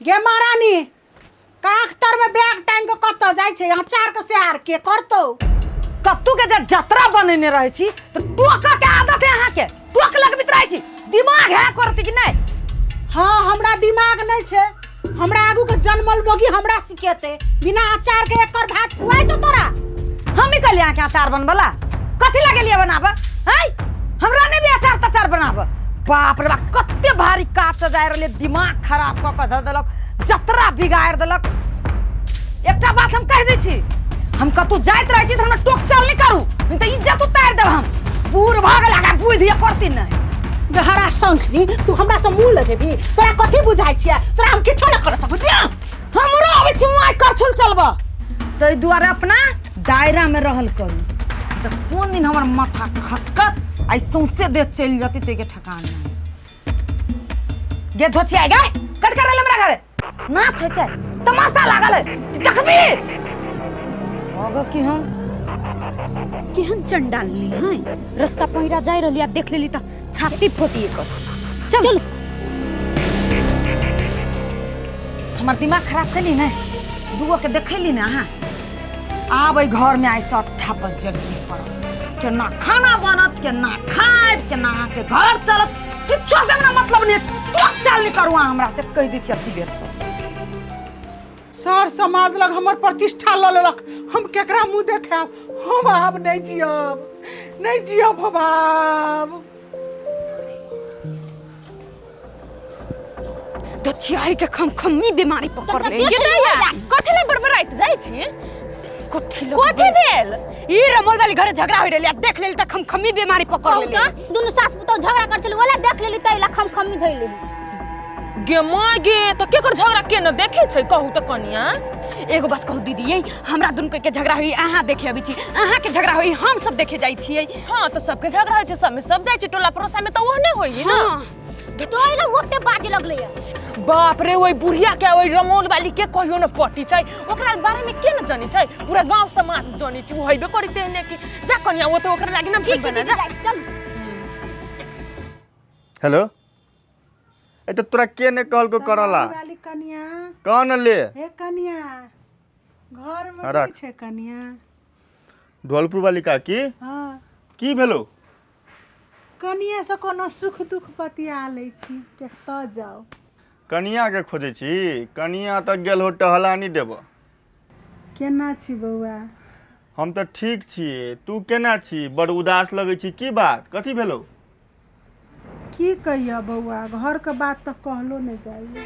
गे महारानी, काख तर में बैग टांग के कतौ जाइ छै? अचार के सेहार के करतौ? कत्तू के जे जतरा बनेने रहै छी तऽ टोकऽ के आदत है अहाँके, टोक लगबैत रहै छी। दिमाग है करती कि नहि? हाँ, हमरा दिमाग नहीं छै। हमरा आगू के जन्मल बोगी हमरा सिखेते। बिना अचार के एकर भात खुआइ छौ तोरा? हम ही कहलियै अहाँके अचार बनबला? कथी लगेलियै बनाबऽ? हैं, हमरा नहि भी अचार तचार बनाबऽ। बाप रे बाप, कते भारी काज से जाय रहलै, दिमाग खराब कऽ कऽ धऽ देलक, जतरा बिगाड़ि देलक। एकटा बात हम कहि दै छी, हम कतहु जाइत रहै छी तऽ हमरा टोक चाल नहि करू, नहि तऽ इज्जत उतारि देब हम। बूढ़ भऽ गेल आगा बुद्धि करती नहि। गहरा शंखनी, तू हमरा से मुंह लगेबी? तोरा कथी बुझाइ छियै? तोरा हम किछो नहि कर सकू दिया। हमरो अबै छी मुँह करछुल चलबऽ, ताहि दुआरे अपना दायरामे रहल करू। तऽ कोन दिन हमर माथा खसकत, आइ सौंसे देह चलि जतै, ताहिके ठेकान नहि। गे धोचिया गे, कट कर हमरा घरे ना छै छै तमाशा लागल है, देखबी अगो की हम केहन चंडाल है। रास्ता पहिरा जाय रहली आ देख लेली त छाती फोटी एकर। चल। हमर दिमाग खराब कैली ने, दूगो के देखैली ने अहाँ। आब एहि घर में आइ से अट्ठा बजरिए करब। केना खाना बनत, केना खायब, केना अहाँके घर चलत, किछो से हमरा मतलब नहीं। टोक चाल नहीं करू अहाँ हमरा से, कहि दै छी अति बेर से। सर समाज लग हमर प्रतिष्ठा लऽ लेलक। हम केकरा मुंह देखायब? हम आब नहीं जियब, नहीं जियब हम आब। तो छियाई के खमखमी बीमारी पकड़ ले। ये दैया, कथी ले बड़बड़ाइत जाइ छी? कथी ले? कथी भेल? ई रमोल वाली घरे झगड़ा होई रहले आ देख लेली त खमखमी बीमारी पकड़ कहू लेले। तऽ दुनू सास पुतोह झगड़ा कर छलै, ओला देख लेली तै ला खमखमी धैले। गे माय गे, तऽ केकर झगड़ा के न देखे छै? कहू तऽ कनिया। एगो बात कहू दीदी, ये हमरा दुनू के झगड़ा होई अहाँ देखे अबै छी, अहाँ के झगड़ा होई हम सब देखे जाइ छियै। हाँ, तऽ सबके झगड़ा होइ छै, सबमे सब जाइ छै, टोला पड़ोसा में तऽ ओहने होई ना। हाँ। तो एला ओते बाजे लगलै या। बाप रे, ओहि बुढ़िया के ओहि रमौल वाली के कहियो न पटी छै। ओकरा बारे में के न जानी छै? पूरा गांव समाज जानी छै। ओ हेबे करी तेहने की। जा कनिया, ओ तऽ ओकरा लागी न ठीक बना दीदी, जा। जाइ छी, चल। हेलो, ए तऽ तोरा के ने कहलको करला? वाली कनिया। कौन ले? हे कनिया, घर में हाँ, राख। नहि छै कनिया? ढोलपुर वाली काकी? हाँ। की भेलो? कनिया से कोनो सुख दुख बतिया लै छी, कतऽ जाउ। कनिया के खोजै छी? कनिया तऽ गेल हो टहलानी देबऽ। केना छी बौआ? हम तऽ ठीक छी, तू केना छी? बड़ उदास लगै छी, की बात, कथी भेलो? की कहिया बौआ, घरके बात तऽ कहलो नहि जाइए।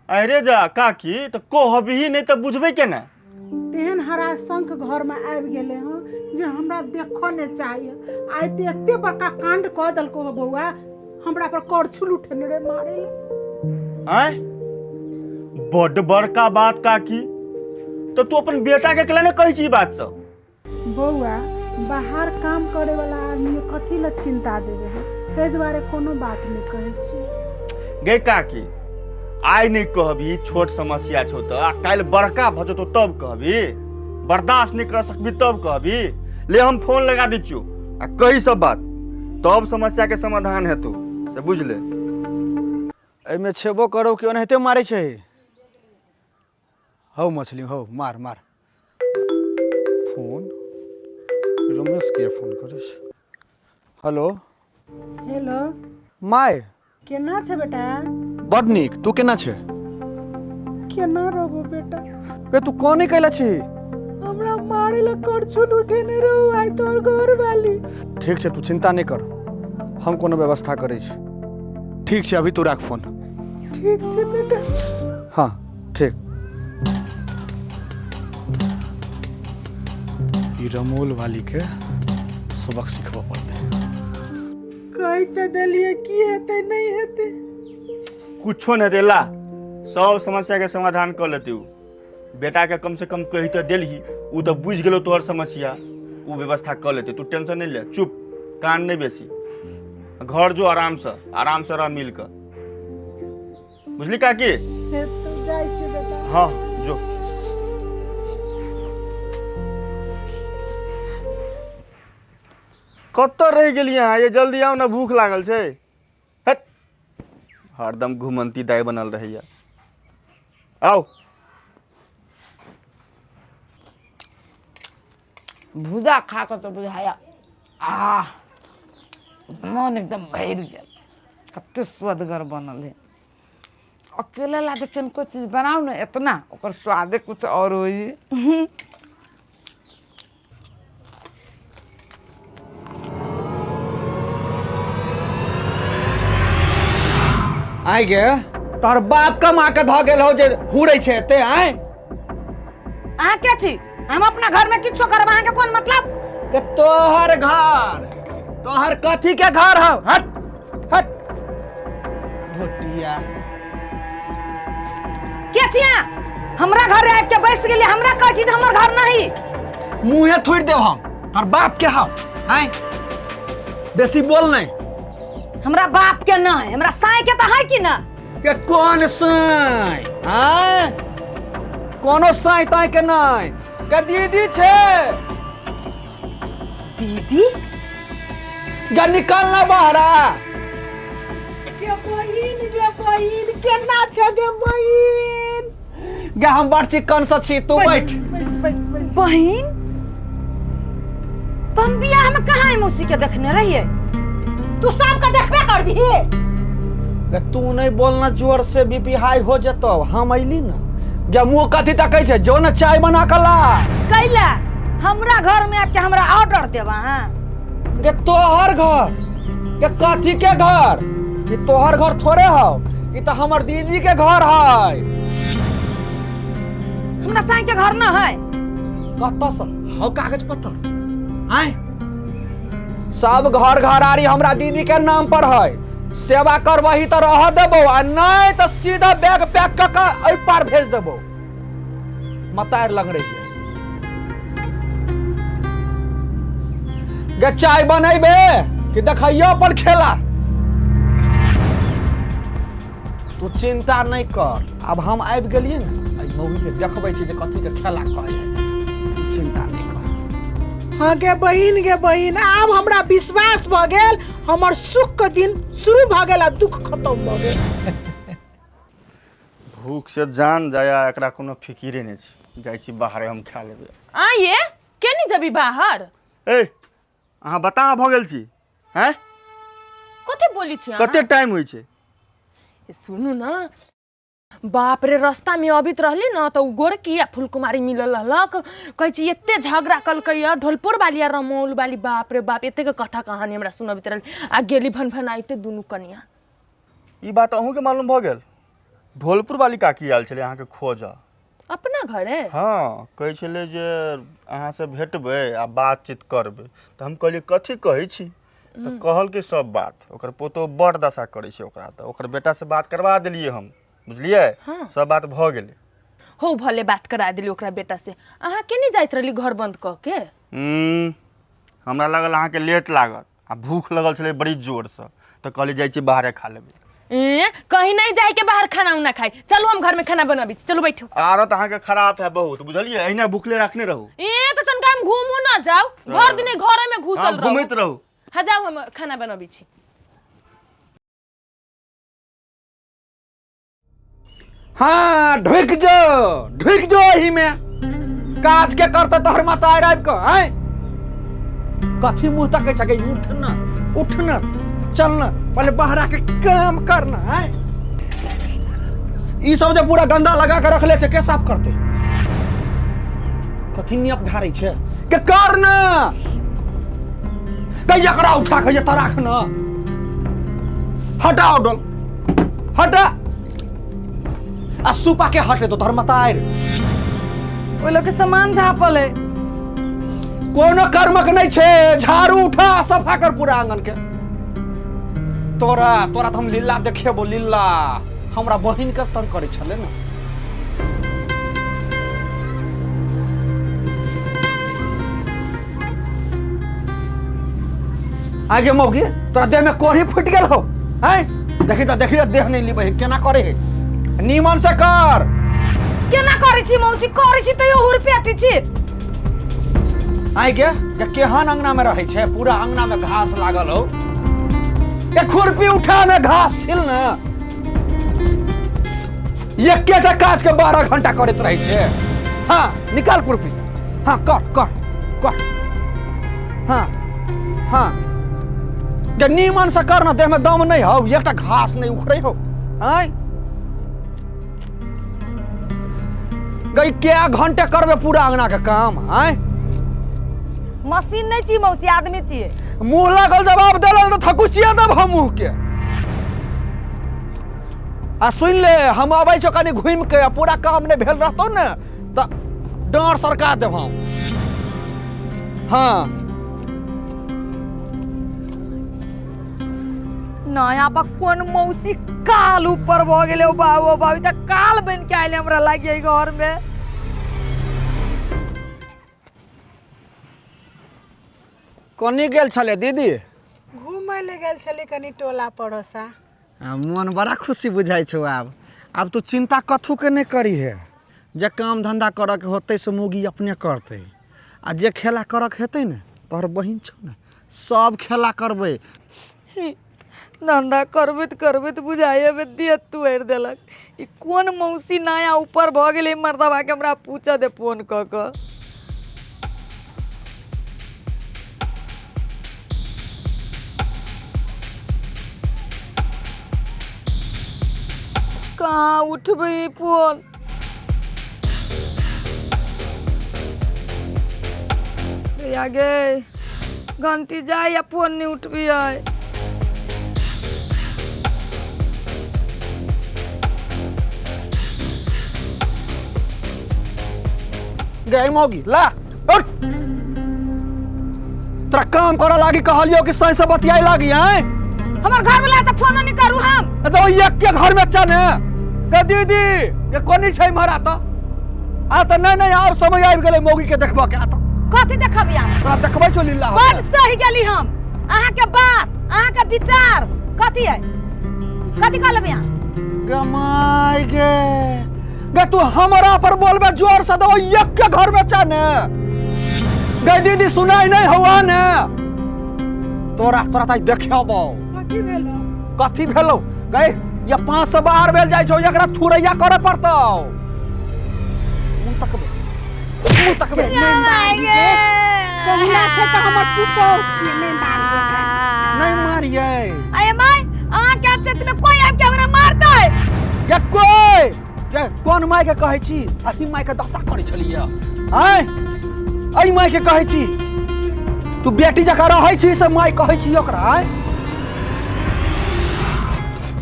अरे जा काकी, तऽ कहबही नहि तऽ बुझबै केना? तेहन हराशंक घरमे आबि गेलै हँ जे हमरा देखऽ नहि चाहिए। आइ तऽ एते बड़का कांड कऽ देलको हँ बौआ, हमरा पर करछुल उठेने रे मारे लए। आँय, बड्ड बड़का बात काकी। तऽ तू अपन बेटा के केला नहि कहै छी ई बात सब? बौआ, बाहर काम करे वाला आदमी कथी लए चिंता देवे है, ताहि दुआरे कोनो बात नहि कहै छी। गे काकी, आइ नहि कहबी, छोट समस्या छौ तऽ आ काल्हि बड़का भऽ जेतौ तब कहबी, बर्दाश्त नहि कर सकबी तब कहबी। ले हम फोन लगा दै छियौ आ कही सब बात, तब समस्या के समाधान हेतौ, से बुझ ले। एहिमे छेबो करो कि ओनाहिते मारै छै? हौ मछली हौ, मार मार। फोन रमेश के फोन करै छै। हेलो। हेलो। माय। केना छै बेटा? बड नीक, तू केना छै? केना रहबो बेटा? बे तू कोन कैला छी? हमरा मारे ला करछुल उठेने रहू आइ तोहर घर वाली। ठीक छै, तू चिंता नहि कर, हम कोनो व्यवस्था करै छी। ठीक छै, अभी तू राख फोन। ठीक छै बेटा। हाँ ठीक। ई रमोल वाली के सबक सिखबऽ पड़तै। कहि तऽ देलियै, की हेतै नहि हेतै? कुछो नहि हेतै, ला सब समस्या के समाधान कऽ लेतै उ। बेटा के कम से कम कहि तऽ देलही, उ तऽ बुझि गेलो तोहर समस्या, उ व्यवस्था कऽ लेतै। तू टेंशन नहि ले, चुप, कान नहि बेसी। घर जो, आराम से आराम से रह मिल कऽ, बुझली काकी? हेतौ, जाइ छी बेटा। हाँ जो। कतऽ रहि गेलियै अहाँ ये? जल्दी आउ ने, भूख लागल छै। हट, हरदम घुमंती दाइ बनल रहैया। आउ। भूजा खा कऽ तऽ बुझाया आह मन एकदम भरि गेल, कते स्वदगर बनल है। अकेले ला जे कोई चीज बनाउ ने इतना ओकर स्वादे कुछ और होई। आइ गे तोहर बाप कमा के धऽ गेल हो जे हुरै छै एते? आइ अहाँ के छी? हम अपना घर में किछो करब, अहाँ के कोन मतलब? के तोहर घर, तोहर कथी के घर हौ? हट हट भोटिया। के छी अहाँ? हमरा घर आबि के बैस गेलियै, हमरा कहै छी जे हमर घर नहीं। मुँहे थोड़ि देब हम, तोहर बाप के हौ। आइ बेसी बोल नहीं। हमरा बाप के न है, हमरा साई के तऽ है कि न? के कौन साई? आय कोनो साई ताई के नहीं, के दीदी छै। दीदी? गा निकल ना बाहरा। गे बहिन, गे बहिन, केना छै गे बहिन? गे हम बड़ चिकन से छी, तू बैठ। बहिन, तुम बियाह में कहाँ है मौसी के देखने रहिए? तू सबके देखबे करबिही। गे तू नहीं बोलना जोर से, बीपी हाई हो जतो। हम अइली ना, गे मुँह कथी तकै छै? जो ना चाय बना के ला। कैला हमरा घर में आके हमरा ऑर्डर देबा? हाँ गे तोहर घर गे कथी के घर? ई तोहर घर थोड़े हौ, ई तऽ हमर दीदी के घर है। हमरा साई के घर न है। कतऽ से हौ कागज पत्तर? आय सब घर घरारी हमरा दीदी के नाम पर है। सेवा करबही तऽ रह देबो आ नहीं तऽ सीधा बैग पैक कऽ के एहि पार भेज देबो। मतार लग रही है। गे चाय बनेबे कि देखैयो अपन खेला? तू चिंता नहीं कर, अब हम आबि गेलियै ने, एहि मौगी के देखबै छी जे कथी के खेला कहै है। चिंता नहीं कर। हाँ गे बहिन, गे बहिन, आब हमरा विश्वास भऽ गेल, हमर सुख के दिन शुरू भऽ गेल आ दुख खत्म भऽ गेल। भूख से जान जाया, एकरा कोनो फिकिरे नहि छै। जाइ छी बाहरे, हम खा लेबै। आइए के नहीं जबी बाहर? ए अहाँ बताह भऽ गेल छी? हैं कथी बोली छी अहाँ? कते टाइम होइ छै? सुनू ना, बाप रे, रास्ता में अबित रहली न तऽ उ गोरकी आ फुलकुमारी मिलल रहलक। कहै छी एते झगड़ा कलकै ढोलपुर वाली आ रमौल वाली। बाप रे बाप, एतेक कथा कहानी हमरा सुनबैत रहली आ गेली भनभनाइते दुनू कनिया। ई बात अहूँके मालूम भऽ गेल? ढोलपुर वाली काकी आयल छलै अहाँके खोजऽ। अपना घरे? हँ, कहै छलै जे अहाँसँ भेटबै आ बातचीत करबै। तऽ हम कहलियै कथी कहै छी? तऽ कहलकै सब बात, ओकर पुतोहु बड़ दशा करै छै ओकरा। तऽ ओकर बेटासँ बात करबा देलियै हम, बुझलियै? सब बात भऽ गेलै। हो भले बात करा देली ओकरा बेटा से। अहाँ के नहीं जाइत रहली घर बंद कऽ के? हमरा लागल अहाँके लेट लागत आ भूख लगल छलै बड़ी जोरसँ, तऽ कहलियै जाइ छी बाहरे खा लेबै। ए कहीं नहीं जाए के बाहर खाना उना खाई, चलू हम घर में खाना बनाबी छी, चलू बैठू। आदत अहाँके खराब है बहुत, बुझलियै? अहिना भूखले रखने रहू। ए तऽ तनका हम घूमू ना जाउ, भर दिन घरे में घुसल रहू। घूमैत रहू। हाँ जाउ, हम खाना बनाबी छी। हाँ ढुक जो, ढुक जो एही में। काज के करते तोहर माता आबि कऽ? आँय कथी मुँह तकै छै? उठ न, उठ न, चल न, पहले बाहर आके काम करना। आँय ई सब जे पूरा गंदा लगा के रखले छै, के साफ करते? कथी नियप ढारै छै? के कर न, के एकरा उठा के एतऽ राख न। हटाओ डोल, हटा आ सुपा के हटे दो तोहर मतार। ओहि लोग के सामान झापल है। कोनो कर्मक नहीं छै, झाड़ू उठा सफा कर पूरा आंगन के। तोरा तोरा तऽ हम लीला देखेबो, लीला। हमरा बहिन के तंग करै छलै ने। आगे मौगी, तोरा देह में कोढ़ी फूटि गेल हो? हैं देखी तऽ देखी, देह नहीं लिबै केना करे है, नीमन से कर। केना करै छी मौसी? करै छी तैयो हुरपेटी छी। आइ गे गे केहन अंगना में रहै छै, पूरा अंगना में घास लागल हो। के खुरपी उठा ने घास छिल ने। एकेटा काज के 12 घंटा करैत रहै छै। हाँ निकाल खुरपी, हाँ कर कर कर, हाँ हाँ गे नीमन से कर ना, देह में दम नहीं हौ, एकटा घास नहीं उखड़े हो। आय गई क्या घंटे करबे पूरा अंगना के काम? आय मशीन नहीं छी मौसी, आदमी छियै। मुँह लागल जवाब देलक तऽ थकुचिया देब हम मुँह के। आ सुन ले, हम अबै छौ कनि घुमि के, आ पूरा काम नहि भेल रहतौ ने तऽ डाँड़ सरका देब हम। हाँ नया पर कोन मौसी काल ऊपर भऽ गेलै? ओ बाबू, ओ बाबू, तऽ काल बनि के आयल हमरा लागी घर में। कोनी गेल छलै दीदी? घूमय लए गेल छली कनि टोला पड़ोसा। आ मोन बड़ा खुशी बुझाइ छौ आब। आब तू चिंता कथू के नहि करी है, जे काम धंधा करऽ के होतै से मौगी अपने करतै, आ जे खेला करऽ के हेतै ने तोहर बहिन छौ ने, सब खेला करबै। धंधा करबैत करबैत बुझाइए बे देह तोड़ि देलक। ई कोन मौसी नया ऊपर भऽ गेलै मर्दबा के? हमरा पूछऽ दे फोन कऽ कऽ। कहाँ उठबै ई फोन? भैया गे, घंटी जाय या फोन नहीं उठबी है। गई मौगी ला उठ, तोरा काम करऽ लागी कहलियो कि सही से बतियाए लागी? आय हमर घर वाला तऽ फोनो नहीं करू हम। तो एक के घर में चने गे दीदी, ये कोनी छै मरा त आ त नहीं नहीं, आब समय आबि गेलै मौगी के देखबऽ के। आ त कथी देखबी अहाँ? तोरा देखबै छौ लीला। बड सही गेली हम। अहाँके बात, अहाँके विचार कथी है? कथी कहलबै अहाँ? गमाय गे गे, तू हमरा पर बोलबे जोर से दबो एक के घर में चने गे दीदी, सुनाई नहीं हुआ ने तोरा? तोरा ताई देखेबौ। कथी भेलो? कथी भेलौ गई? ये 5 से बाहर भेल जाइ छौ, एकरा थुरैया करे पड़तौ। मुँह तकबे, मुँह तकबे। कहुना छै तऽ हमर पुतोह छियै, नहि मारबै एकरा। नहीं मारिए। अरे माय, अहाँ के क्षेत्र में कोई आबि के हमरा मारतै? ये कोई ये कोन माय के कहै छी? अही माय के दशा करै छलियै? आँय, अही माय के कहै छी? तू बेटी जकाँ रहै छी से माय कहै छी ओकरा? आँय,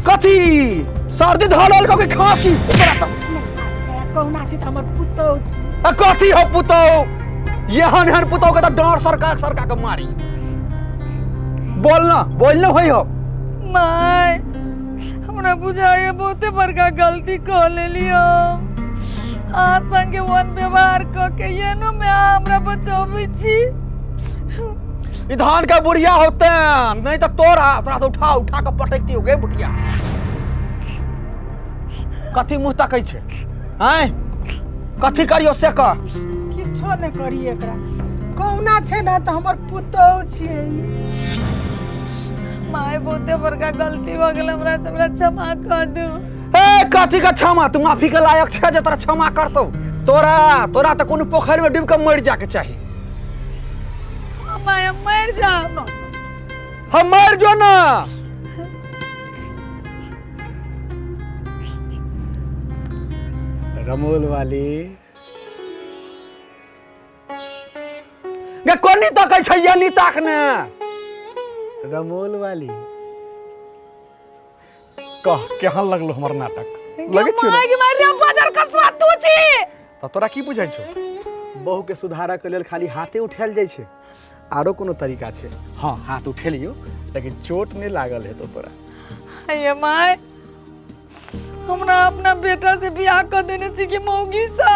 कथी सर्दी धऽ लेलकौ कि खाँसी तोरा तऽ? कहुना छै तऽ हमर पुतोह छी। आ कथी हो पुतौ? एहन एहन पुतौ के तऽ डाँड़ सरका सरका के मारी। बोल ना, बोल ना होइ हो। माय, हमरा बुझाइए बहुते बड़का गलती कऽ लेली हम अहाँ संगे वन व्यवहार कऽ के। एनो में अहाँ हमरा बचबै छी? ई धान के बुढ़िया होते नहीं तो तोरा तोरा तो उठा उठा के पटकती हो गे बुढ़िया। कथी मुँह तकै छै? आँय, कथी करियो से कर। किछो नहि करी एकरा, कहुना छै ने तऽ हमर पुतोह छियै ई। माय, बहुते बड़का गलती भऽ गेल हमरा से, हमरा क्षमा कऽ दू। ए कथी के क्षमा? तू माफी के लायक छै जे तोरा क्षमा करतौ? तोरा तोरा तऽ कोनो पोखरि में डूबि के मरि जाके चाही। माय, हम मरि जाब। हम मरि जो ना। रमोल वाली गे, कोनी तकै छै? ये नी ताक ने। रमोल वाली, कह केहन लगलो हमर नाटक? लगै छौ ने? माय गे माय रे, बजर कसवा तू छी। तऽ तोरा की बुझाइ छौ? बहू के सुधारऽ के लेल खाली हाथे उठायल जाइ छै? आरो कोनो तरीका छै? हाँ, हाथ उठेलियो लेकिन चोट नहि लागल हेतौ तोरा। ये my, हमरा अपना बेटा से बियाह कऽ देने छी कि मौगी सा?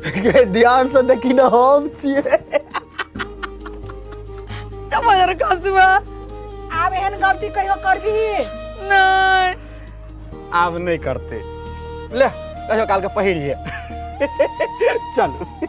गे, ध्यान से देखी ने, हम छियै। बजर कसवा। आब एहन गलती कहियो करबिही? नहीं। आब नहि करते। ले, कहियो काल के पहिरिहे। चलू।